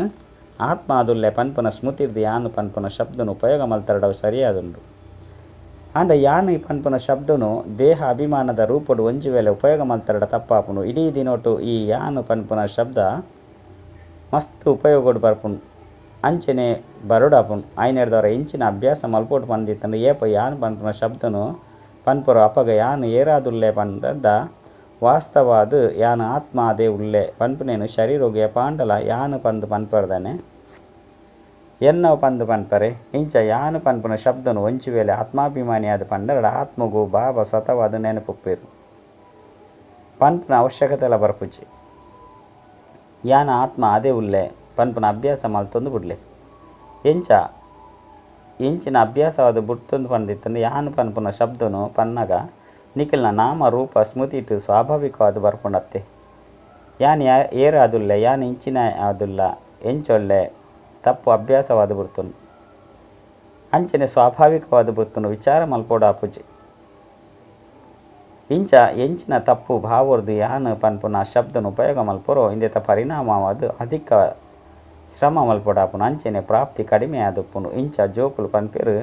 ಆತ್ಮ ಆದುಲ್ಲೆ ಪನ್ಪುನ ಸ್ಮೃತಿರ್ದು ಯಾನು ಪನ್ಪುನ ಶಬ್ದನು ಉಪಯೋಗ ಮಲ್ತರಡವು ಸರಿಯಾದುಂಡು. ಆಂಡ ಯಾನ್ ಪನ್ಪುನ ಶಬ್ದನು ದೇಹ ಅಭಿಮಾನದ ರೂಪಡು ಒಂಜಿ ವೇಳೆ ಉಪಯೋಗ ಮಲ್ತರಡ ತಪ್ಪಾಪುಂಡು. ಇಡೀ ದಿನೊಟು ಈ ಯಾನು ಪನ್ಪುನ ಶಬ್ದ ಮಸ್ತ್ ಉಪಯೋಗಡು ಬರ್ಪುಂಡು, ಅಂಚನೆ ಬರಡಾಪುಂಡು. ಆಯ್ನೆರ್ದವರ ಇಂಚಿನ ಅಭ್ಯಾಸ ಮಲ್ಪೊಡು ಪಂದಿತ್ತಂಡ ಏಪ ಯಾನ್ ಪನ್ಪುನ ಶಬ್ದನು ಪನ್ಪುರ ಅಪಗ ಯಾನ್ ಏರಾದುಲ್ಲೆ ಪಂಡ ವಾಸ್ತವಾದ ಯಾನ್ ಆತ್ಮ ಅದೇ ಉಲ್ಲೆ ಪನ್ಪುನೇನು ಶರೀರೋಗ ಏಪಾಂಡಲ ಯಾನು ಪಂದು ಪನ್ಪರ್ದಾನೆ. ಎನ್ನವು ಪಂದು ಪನ್ಪರೆ. ಇಂಚ ಯಾನು ಪನ್ಪುನ ಶಬ್ದನು ಒಂಜಿ ವೇಳೆ ಆತ್ಮಾಭಿಮಾನಿಯಾದ ಪಂಡರಡ ಆತ್ಮಗು ಬಾಬಾ ಸ್ವತಃವಾದ ನೆನಪುಪ್ಪೇರು ಪನ್ಪುನ ಅವಶ್ಯಕತೆಲ ಬರ್ಪುಜಿ. ಯಾನ ಆತ್ಮ ಅದೇ ಉಲ್ಲೆ ಪನ್ಪುನ ಅಭ್ಯಾಸ ಮಲ್ತೊಂದು ಬುಡ್ಲೆ. ಎಂಚ ಎಂಚಿನ ಅಭ್ಯಾಸವಾದ ಬುಡ್ತೊಂದು ಪಂದಿತ್ತಂದು ಯಾನು ಪನ್ಪುನ ಶಬ್ದನು ಪನ್ನಗ ನಿಖಿಲ್ನ ನಾಮ ರೂಪ ಸ್ಮೃತಿಟ್ ಸ್ವಾಭಾವಿಕವಾದ ಬರ್ಪುಂಡತ್ತೆ. ಯಾನ್ ಏರಾದುಲ್ಲೆ, ಯಾನ್ ಇಂಚಿನ ಆದುಲ್ಲ, ಎಂಚೊಳ್ಳೆ ತಪ್ಪು ಅಭ್ಯಾಸವಾದ ಬುಡ್ತುಂಡು. ಅಂಚನೆ ಸ್ವಾಭಾವಿಕವಾದ ಬುಡ್ತುಂಡು ವಿಚಾರ ಮಲ್ಪೋಡಾಪುಜಿ. ಇಂಚ ಎಂಚಿನ ತಪ್ಪು ಭಾವರ್ದು ಯಾನ್ ಪನ್ಪುನ ಶಬ್ದನು ಉಪಯೋಗ ಮಲ್ಪೊರೋ ಇಂದೆತ ಪರಿಣಾಮವಾದ ಅಧಿಕ ಶ್ರಮ ಮಲ್ಪೊಡಾಪುನು, ಅಂಚನೆ ಪ್ರಾಪ್ತಿ ಕಡಿಮೆ ಆದುಪ್ಪುಂಡು. ಇಂಚ ಜೋಕುಲು ಪನ್ಪೇರು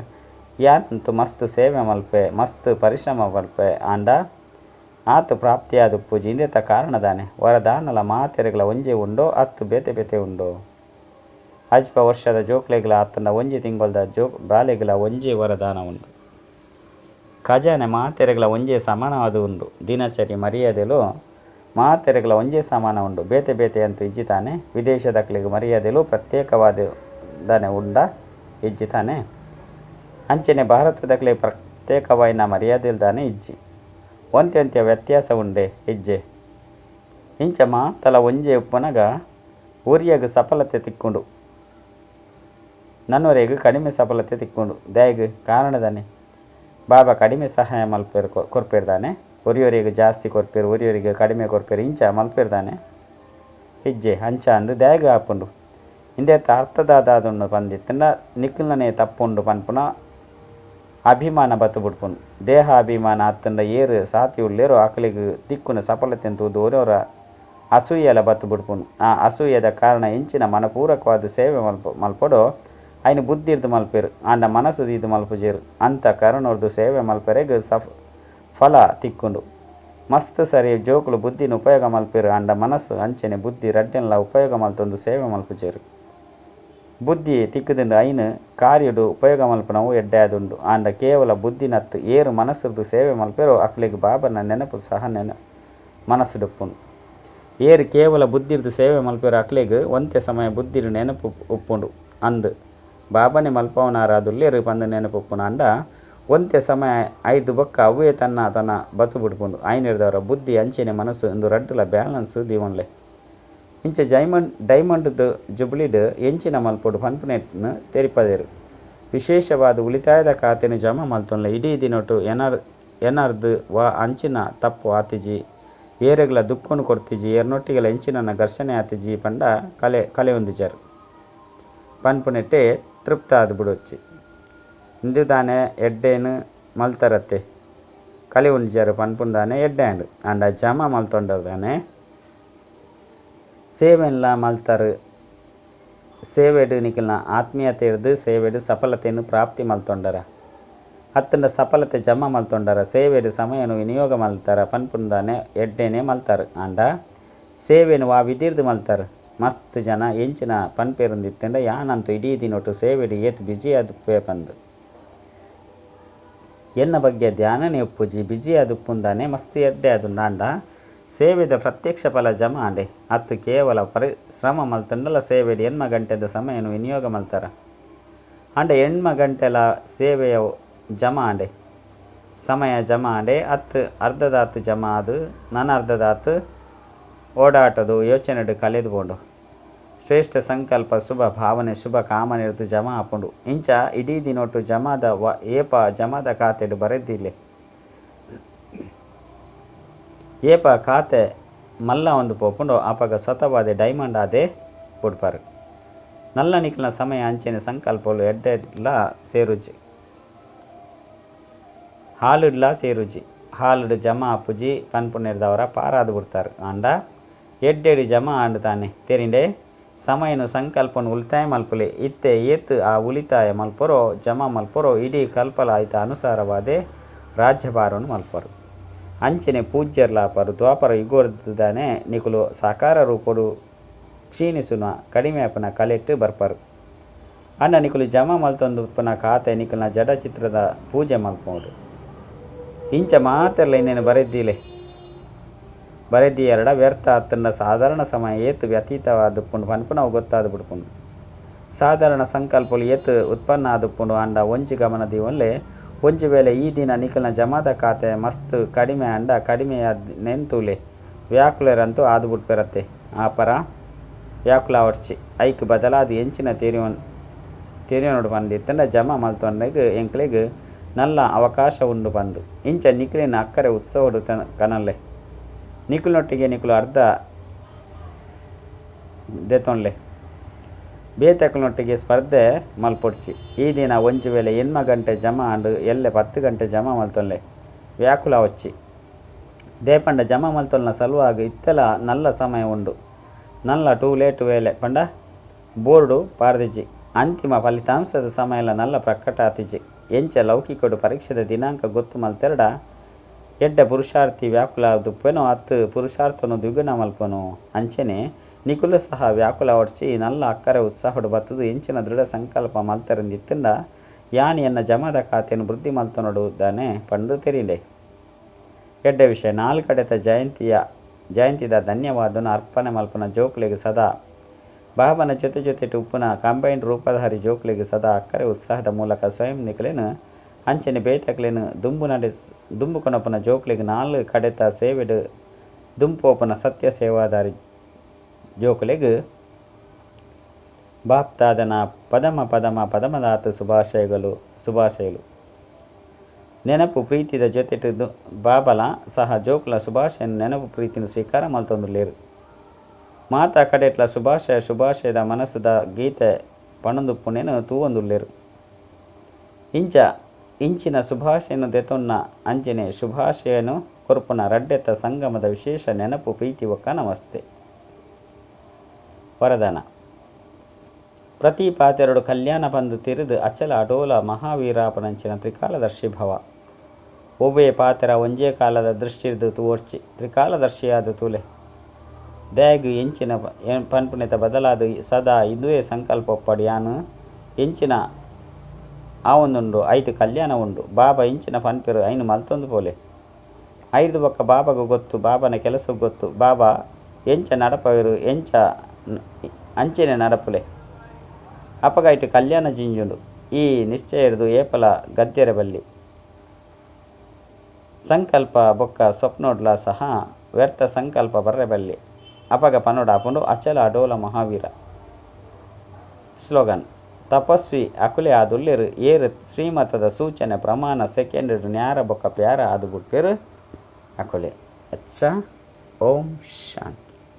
ಯಾನಂತೂ ಮಸ್ತ್ ಸೇವೆ ಮಲ್ಪೆ, ಮಸ್ತ್ ಪರಿಶ್ರಮ ಮಲ್ಪೆ, ಆಂಡ ಆತು ಪ್ರಾಪ್ತಿಯಾದುಪ್ಪುಜಿ. ಇಂದೆತ ಕಾರಣದಾನೆ ವರದಾನಲ ಮಾತೆರೆಗಳ ಒಂಜೆ ಉಂಡೋ ಅತ್ತು ಬೇತೆ ಬೇತೆ ಉಂಡೋ? ಅಜ್ಪ ವರ್ಷದ ಜೋಕ್ಲೆಗಳ ಆತನ ಒಂಜಿ ತಿಂಗೊಲ್ದ ಜೋ ಬಾಲೆಗಳ ಒಂಜೇ ವರದಾನ ಉಂಡು. ಖಜಾನೆ ಮಾತೆರೆಗಳ ಒಂಜೇ ಸಮಾನವಾದ ಉಂಡು. ದಿನಚರಿ ಮರ್ಯಾದೆಲು ಮಾತೆರೆಗಳ ಒಂಜೇ ಸಮಾನ ಉಂಡು. ಬೇತೆ ಬೇತೆ ಅಂತೂ ಇಜ್ಜಿ ತಾನೆ. ವಿದೇಶದಕ್ಲೆಗ್ ಮರ್ಯಾದೆಲು ಪ್ರತ್ಯೇಕವಾದ ದಾನೆ ಉಂಡ ಇಜ್ಜಿ ತಾನೆ. ಅಂಚನೆ ಭಾರತದಕ್ಲೆ ಪ್ರತ್ಯೇಕವಾಯಿನ ಮರ್ಯಾದೆಲು ದಾನೆ ಇಜ್ಜಿ. ಒಂತೆ ಒಂತೆ ವ್ಯತ್ಯಾಸ ಉಂಡೆ ಇಜ್ಜೆ. ಇಂಚ ಮಾತಲ ಒಂಜೇ ಉಪ್ಪುನಗ ಊರಿಯಾಗ ಸಫಲತೆ ತಿಕ್ಕೊಂಡು ನನ್ನವರೆಗೆ ಕಡಿಮೆ ಸಫಲತೆ ತಿಕ್ಕೊಂಡು. ದಾಯಗ್ ಕಾರಣದಾನೆ ಬಾಬಾ ಕಡಿಮೆ ಸಹಾಯ ಮಲ್ಪೇರು ಕೊರ್ಪೇರ್ದಾನೆ. ಒರಿಯೋರಿಗೆ ಜಾಸ್ತಿ ಕೊರ್ಪೇರು, ಒರಿಯೋರಿಗೆ ಕಡಿಮೆ ಕೊರ್ಪೇರು, ಇಂಚ ಮಲ್ಪೇರ್ದಾನೆ ಇಜ್ಜೆ. ಅಂಚ ಅಂದು ದಾಯಗ ಆಪುಂಡು. ಇಂದೆತ್ತ ಅರ್ಥದಾದುಂಡು ಪಂದಿತ್ತಂಡ ನಿಕ್ಕುಲ್ನನೇ ತಪ್ಪುಂಡು ಪನ್ಪುನ ಅಭಿಮಾನ ಬತ್ತು ಬಿಡ್ಪುಂಡು. ದೇಹ ಅಭಿಮಾನ ಅತ್ತಂಡ ಏರು ಸಾತಿ ಉಳ್ಳೇರು ಆಕಲಿಗೆ ತಿಕ್ಕುನ ಸಫಲತೆ ತೂದು ಒರೋರ ಅಸೂಯೆಲ ಬತ್ತು ಬಿಡ್ಪುಂಡು. ಆ ಅಸೂಯೆದ ಕಾರಣ ಇಂಚಿನ ಮನಪೂರಕವಾದ ಸೇವೆ ಮಲ್ಪೊಡೋ ಐನು ಬುದ್ಧಿರ್ದು ಮಲ್ಪೇರು, ಆಂಡ ಮನಸ್ಸು ಇದು ಮಲ್ಪುಜೇರು. ಅಂತ ಕಾರಣವ್ರದ್ದು ಸೇವೆ ಮಲ್ಪೆರೆಗ್ ಫಲ ತಿಕ್ಕೊಂಡು. ಮಸ್ತ್ ಸರಿ ಜೋಕುಲು ಬುದ್ಧಿನ ಉಪಯೋಗ ಮಲ್ಪೇರು, ಆಂಡ ಮನಸ್ಸು ಅಂಚನೆ ಬುದ್ಧಿ ರಡ್ಡೆನ್ಲ ಉಪಯೋಗ ಮಲ್ತೊಂದು ಸೇವೆ ಮಲ್ಪುಜೇರು. ಬುದ್ಧಿ ತಿಕ್ಕುದುಂಡು ಐನು ಕಾರ್ಯಡು ಉಪಯೋಗ ಮಲ್ಪನವು ಎಡ್ಡೆ ಆದುಂಡು. ಆಂಡ ಕೇವಲ ಬುದ್ಧಿನತ್ತು ಏರು ಮನಸ್ಸುರ್ದು ಸೇವೆ ಮಲ್ಪೇರು ಅಕ್ಲೆಗ್ ಬಾಬನ ನೆನಪು ಸಹ ಮನಸ್ಸುಡುಪ್ಪುಂಡು. ಏರು ಕೇವಲ ಬುದ್ಧಿರ್ದು ಸೇವೆ ಮಲ್ಪೇರು ಅಕ್ಲೆಗ್ ಒಂತೆ ಸಮಯ ಬುದ್ಧಿರು ನೆನಪು ಉಪ್ಪುಂಡು. ಅಂದು ಬಾಬನೆ ಮಲ್ಪವನಾರಾದುಲ್ಲೇರು ಪಂದು ನೆನಪುಪ್ಪುಂಡು. ಆಂಡ ಒಂತೆ ಸಮಯ ಐದು ಬೊಕ್ಕ ಅವೇ ತನ್ನ ತನ್ನ ಬತ್ತು ಬಿಡ್ಪುಂಡು. ಐನಿರ್ದವರ ಬುದ್ಧಿ ಅಂಚನೆ ಮನಸ್ಸು ಇಂದು ರಡ್ಡುಲ ಬ್ಯಾಲೆನ್ಸ್ ದೀವನ್ಲೆ. ಇಂಚ ಡೈಮಂಡ್ ಜುಬ್ಲಿಡ್ ಎಂಚಿನ ಮಲ್ಪೊಡು ಪನ್ಪುನೆಟ್ನ್ ತೆರಿಪದೇರು. ವಿಶೇಷವಾದ ಉಳಿತಾಯದ ಖಾತೆನ ಜಮಾ ಮಲ್ತೊನ್ಲೆ. ಇಡೀ ದಿನೊಟು ಎನರ್ದು ವಾ ಅಂಚಿನ ತಪ್ಪು ಆತಿಜಿ, ಏರೆಗ್ಲ ದುಕ್ಕೊನು ಕೊರ್ತಿಜಿ, ಏರ್ನೊಟ್ಟಿಗೆಲ ಎಂಚಿನ ಘರ್ಷಣೆ ಆತಿಜಿ ಪಂಡ ಕಲೆ ಹೊಂದಿಜಾರು ಪನ್ಪುನೆಟ್ಟೆ ತೃಪ್ತ ಆದ್ ಬಿಡೊಚ್ಚಿ. ಇಂದು ದಾನೆ ಎಡ್ಡೇನು ಮಲ್ತರತ್ತೆ ಕಲೆ ಉಂಡಿಜಾರು ಪನ್ಪುಂದಾನೆ ಎಡ್ಡೆ ಆಂಡ್. ಆಂಡ ಜಮಾ ಮಲ್ತೊಂಡರ್ದಾನೆ ಸೇವೆನ್ಲ ಮಲ್ತಾರು. ಸೇವೆಡು ನಿಖಲ್ನ ಆತ್ಮೀಯತೆ ಇರ್ದು ಸೇವೆಡು ಸಫಲತೆಯನ್ನು ಪ್ರಾಪ್ತಿ ಮಲ್ತೊಂಡರ ಅತ್ತಂಡ ಸಫಲತೆ ಜಮಾ ಮಲ್ತೊಂಡರ ಸೇವೆಡು ಸಮಯನು ವಿನಿಯೋಗ ಮಲ್ತಾರ ಪನ್ಪುಂದಾನೆ ಎಡ್ಡೇನೆ ಮಲ್ತಾರು. ಆಂಡ ಸೇವೆನು ವಾ ವಿಧಿರ್ದು ಮಲ್ತಾರು. ಮಸ್ತ್ ಜನ ಎಂಚಿನ ಪನ್ಪೇರುಂದಿತ್ತಂಡ ಯಾನಂತೂ ಇಡೀ ದಿನೊಟ್ಟು ಸೇವೆಡು ಏತ್ ಬಿಜಿ ಆದುಪ್ಪೆ ಪಂದು. ಎನ್ನ ಬಗ್ಗೆ ಧ್ಯಾನನೇ ಉಪ್ಪುಜಿ, ಬಿಜಿ ಆದುಪ್ಪುಂದಾನೆ ಮಸ್ತ್ ಎಡ್ಡೆ ಆದುಂಡು. ಆಂಡ ಸೇವೆದ ಪ್ರತ್ಯಕ್ಷ ಫಲ ಜಮಾ ಆಂಡೆ ಅತ್ತು ಕೇವಲ ಪರಿಶ್ರಮ ಮಲ್ತಂಡಲ ಸೇವೆಡು ಎಣ್ಮ ಗಂಟೆದ ಸಮಯನು ವಿನಿಯೋಗ ಮಲ್ತಾರ. ಆಂಡ ಎಣ್ಮ ಗಂಟೆಲ ಸೇವೆಯ ಜಮಾ ಆಂಡೆ ಸಮಯ ಜಮಾ ಆಂಡೆ ಅತ್ತು ಅರ್ಧದಾತು ಜಮಾ ಆದು ನನ ಅರ್ಧದಾತು ಓಡಾಟದು ಯೋಚನೆಡು ಕಲೆದು ಪೋಂಡು. ಶ್ರೇಷ್ಠ ಸಂಕಲ್ಪ ಶುಭ ಭಾವನೆ ಶುಭ ಕಾಮನೆ ಇರ್ದು ಜಮಾ ಆಪುಂಡು. ಇಂಚ ಇಡೀ ದಿನೊಟ್ಟು ಜಮಾದ ಏಪ ಜಮಾದ ಖಾತೆಡು ಬರೆದಿಲ್ಲೆ. ಏಪ ಖಾತೆ ಮಲ್ಲ ಒಂದು ಪೋಪುಂಡು ಆಪಗ ಸ್ವತವಾದ ಡೈಮಂಡ್ ಆದೇ ಬುಡ್ಪಾರು. ನಲ್ಲ ನಿಖಲ್ನ ಸಮಯ ಅಂಚನೆ ಸಂಕಲ್ಪಲು ಎಡ್ಡೆಡ್ಲ ಸೇರುಜಿ, ಹಾಲುಡ್ಲ ಸೇರುಜಿ. ಹಾಲುಡು ಜಮಾ ಆಪುಜಿ ಪನ್ಪುನೆರ್ದವರ ಪಾರಾದು ಬಿಡ್ತಾರೆ. ಆಂಡ ಎಡ್ಡೆಡು ಜಮಾ ಆಂಡು ತಾನೆ ತೆರಿಂಡೆ ಸಮಯನು ಸಂಕಲ್ಪನು ಉಳಿತಾಯ ಮಲ್ಪುಲೆ. ಇತ್ತೆ ಏತ್ ಆ ಉಳಿತಾಯ ಮಲ್ಪೊರೋ ಜಮಾ ಮಲ್ಪೊರೋ ಇಡೀ ಕಲ್ಪಲ ಆಯ್ತ ಅನುಸಾರವಾದೆ ರಾಜ್ಯಭಾರವನ್ನು ಮಲ್ಪರು. ಅಂಚನೆ ಪೂಜ್ಯರ್ಲಾಪರು ದ್ವಾಪರ ಯುಗೋರ್ದಾನೆ ನಿಕುಲು ಸಾಕಾರ ರೂಪಡು ಕ್ಷೀಣಿಸುನ ಕಡಿಮೆ ಅಪನ ಕಲೆಟ್ಟು ಬರ್ಪರು. ಅಣ್ಣ ನಿಕುಲು ಜಮಾ ಮಲ್ತೊಂದುಪ್ಪನ ಖಾತೆ ನಿಕುಲ್ನ ಜಡ ಚಿತ್ರದ ಪೂಜೆ ಮಲ್ಪೋಡು. ಇಂಚ ಮಾತೆಲ್ಲ ಇನ್ನೇನು ಬರೆದ್ದಿಲೆ ಬರೆದಿ ಎರಡ ವ್ಯರ್ಥ ಆತಂಡ ಸಾಧಾರಣ ಸಮಯ ಏತು ವ್ಯತೀತವಾದ ಪುಂಡು ಪನ್ಪು ನಾವು ಗೊತ್ತಾದ ಬಿಡ್ಪುಂಡು. ಸಾಧಾರಣ ಸಂಕಲ್ಪಲು ಏತ್ ಉತ್ಪನ್ನ ಆದುಪ್ಪುಂಡು ಆಂಡ ಒಂಜಿ ಗಮನ ದೀವೊನ್ಲೆ ಒಂಜಿ ವೇಳೆ ಈ ದಿನ ನಿಕಲ್ನ ಜಮಾದ ಖಾತೆ ಮಸ್ತ್ ಕಡಿಮೆ ಆಂಡ ಕಡಿಮೆಯಾದ್ನೆನ್ ತೂಲೆ ವ್ಯಾಕುಲರಂತೂ ಆದ್ ಬುಡ್ಪೆರತ್ತೆ ಆ ಪರ ವ್ಯಾಕುಲ ಆವೊಡ್ಚಿ ಐಕ್ ಬದಲಾದ್ ಎಂಚಿನ ತೆರಿಯೊನೊಡು ಪಂದ್ ಇತ್ತ್ಂಡ ಜಮಾ ಮಲ್ತೊನರೆಗ್ ಎಂಕ್ಲೆಗ್ ನಲ್ಲ ಅವಕಾಶ ಉಂಡು ಪಂದ್. ಇಂಚ ನಿಕ್ಲೆನ ಅಕ್ಕರೆ ಉತ್ಸಾಹೊಡು ಕನಲೆ. ನಿಕುಲ್ನೊಟ್ಟಿಗೆ ನಿಕುಲು ಅರ್ಧ ದೆತೊನ್ಲೆ. ಬೇತೆಕ್ಲೆನೊಟ್ಟಿಗೆ ಸ್ಪರ್ಧೆ ಮಲ್ಪೊಡ್ಚಿ. ಈ ದಿನ ಒಂಜಿ ವೇಳೆ 8 ಗಂಟೆ ಜಮಾ ಆಂಡ ಎಲ್ಲೆ 10 ಗಂಟೆ ಜಮಾ ಮಲ್ತೊನ್ಲೆ ವ್ಯಾಕುಲ ಆವೊಡ್ಚಿ. ದಾಯೆ ಪಂಡ ಜಮಾ ಮಲ್ತೊನ್ನ ಸಲುವಾಗ್ ಇತ್ತೆಲ ನಲ್ಲ ಸಮಯ ಉಂಡು. ನಲ್ಲ ಟೂ ಲೇಟ್ ವೇಳೆ ಪಂಡ ಬೋರ್ಡು ಪಾಡ್ದಿಜಿ. ಅಂತಿಮ ಫಲಿತಾಂಶದ ಸಮಯಲ ನಲ್ಲ ಪ್ರಕಟ ಆತಿಜಿ. ಎಂಚ ಲೌಕಿಕೊಡು ಪರೀಕ್ಷೆದ ದಿನಾಂಕ ಗೊತ್ತು ಮಲ್ತೆರ್ಡ ಎಡ್ಡೆ ಪುರುಷಾರ್ಥಿ ವ್ಯಾಕುಲ ಆದುಪ್ಪುವೆನೋ ಅತ್ತ್ ಪುರುಷಾರ್ಥೊನು ದ್ವಿಗುಣ ಮಲ್ಪುವೆನೋ ಅಂಚೆನೆ ನಿಕುಲು ಸಹ ವ್ಯಾಕುಲ ಆವೊಡ್ಚಿ ನಲ್ಲ ಅಕ್ಕರೆ ಉತ್ಸಾಹೊಡು ಬತ್ತುದು ಎಂಚಿನ ದೃಢ ಸಂಕಲ್ಪ ಮಲ್ತೆರಂದಿತ್ತುಂಡ ಯಾನ್ ಎನ್ನ ಜಮಾದ ಖಾತೆನ್ ವೃದ್ಧಿ ಮಲ್ತೊನೊಡು ದಾನೆ ಪಂದ್ ತೆರಿಂಡೆ. ಎಡ್ಡೆ ವಿಷಯ ನಾಲ್ ಕಡೆತ ಜಯಂತಿದ ಧನ್ಯವಾದನು ಅರ್ಪಣೆ ಮಲ್ಪುನ ಜೋಕುಲೆಗ್ ಸದಾ ಬಾಬನ ಜೊತೆ ಜೊತೆಟ್ ಉಪ್ಪುನ ಕಂಬೈನ್ಡ್ ರೂಪಧಾರಿ ಜೋಕುಲೆಗ್ ಸದಾ ಅಕ್ಕರೆ ಉತ್ಸಾಹದ ಮೂಲಕ ಸ್ವಯಂ ನಿಕಲೆನ್ ಅಂಚನೆ ಬೇತಕ್ಲೆನ್ ದುಂಬು ಕೊನಪುನ ಜೋಕುಲೆಗ್ ನಾಲ್ ಕಡೆತ ಸೇವೆಡ್ ದುಂಪೋಪುನ ಸತ್ಯ ಸೇವಾದಾರಿ ಜೋಕುಲೆಗ್ ಬಾಪ್ತಾದನ ಪದಮ ಪದಮ ಪದಮದಾತ್ ಶುಭಾಶಯಗಳು. ನೆನಪು ಪ್ರೀತಿದ ಜೊತೆಟ್ ಬಾಬಲ ಸಹ ಜೋಕುಲ ಶುಭಾಶಯನ ನೆನಪು ಪ್ರೀತಿನ ಸ್ವೀಕಾರ ಮಲ್ತೊಂದುಲ್ಲೆರ್. ಮಾತಾ ಕಡೆಟ್ಲ ಶುಭಾಶಯ ಶುಭಾಶಯದ ಮನಸ್ಸುದ ಗೀತೆ ಪಣೊಂದುಪ್ಪುನೆನ್ ತೂವೊಂದುಲ್ಲೆರ್. ಇಂಚಿನ ಶುಭಾಶಯನು ದೆತೊನ್ನ ಅಂಚನೆ ಶುಭಾಶಯನು ಕೊರ್ಪುನ ರಡ್ಡೆತ ಸಂಗಮದ ವಿಶೇಷ ನೆನಪು ಪ್ರೀತಿ ಬೊಕ್ಕ ನಮಸ್ತೆ. ವರದಾನ ಪ್ರತಿ ಪಾತೆರಡು ಕಲ್ಯಾಣ ಪಂದು ತಿರಿದು ಅಚಲ ಅಡೋಲ ಮಹಾವೀರಾಪನಂಚಿನ ತ್ರಿಕಾಲದರ್ಶಿ ಭವ. ಒವ್ವೇ ಪಾತೆರ ಒಂಜೇ ಕಾಲದ ದೃಷ್ಟಿರ್ದು ತೂವೊಡ್ಚಿ ತ್ರಿಕಾಲದರ್ಶಿಯಾದ ತೂಲೆ. ದಾಯೆಗ್ ಎಂಚಿನ ಪನ್ಪುನೆತ ಬದಲಾದ ಸದಾ ಇಂದುವೇ ಸಂಕಲ್ಪ ಒಪ್ಪಡ್ ಯಾನ್ ಎಂಚಿನ ಆವೊಂದುಂಡು ಐಟ್ ಕಲ್ಯಾಣ ಉಂಡು. ಬಾಬಾ ಎಂಚಿನ ಪನ್ಪೆರ್ ಐನ್ ಮಲ್ತೊಂದು ಪೋಲೆ. ಐರ್ದ್ ಬೊಕ್ಕ ಬಾಬಾಗ್ ಗೊತ್ತು ಬಾಬಾನ ಕೆಲಸಗ್ ಗೊತ್ತು ಬಾಬಾ ಎಂಚ ನಡಪವೆರು ಎಂಚ ಅಂಚೆನೆ ನಡಪುಲೆ. ಅಪಗ ಐಟ್ ಕಲ್ಯಾಣ ಜಿಂಜುಂಡು. ಈ ನಿಶ್ಚಯರ್ದು ಏಪಲ ಗದ್ದೆರೆ ಬಲ್ಲಿ. ಸಂಕಲ್ಪ ಬೊಕ್ಕ ಸ್ವಪ್ನೋಡ್ಲ ಸಹ ವ್ಯರ್ಥ ಸಂಕಲ್ಪ ಬರ್ರೆ ಬಲ್ಲಿ. ಅಪಗ ಪನೊಡಾಪುಂಡು ಅಚಲ ಅಡೋಲ ಮಹಾವೀರ. ಸ್ಲೋಗನ್ ತಪಸ್ವಿ ಅಕುಲೆ ಆದುಲ್ಲೆರ್ ಏರ್ ಶ್ರೀಮತದ ಸೂಚನೆ ಪ್ರಮಾಣ ಸೆಕೆಂಡ್ ನ್ಯಾರ ಬೊಕ್ಕ ಪ್ಯಾರ ಆದು ಬುಡ್ಪೆರ್ ಅಕುಲೆ. ಅಚ್ಚಾ ಓಂ ಶಾಂತಿ.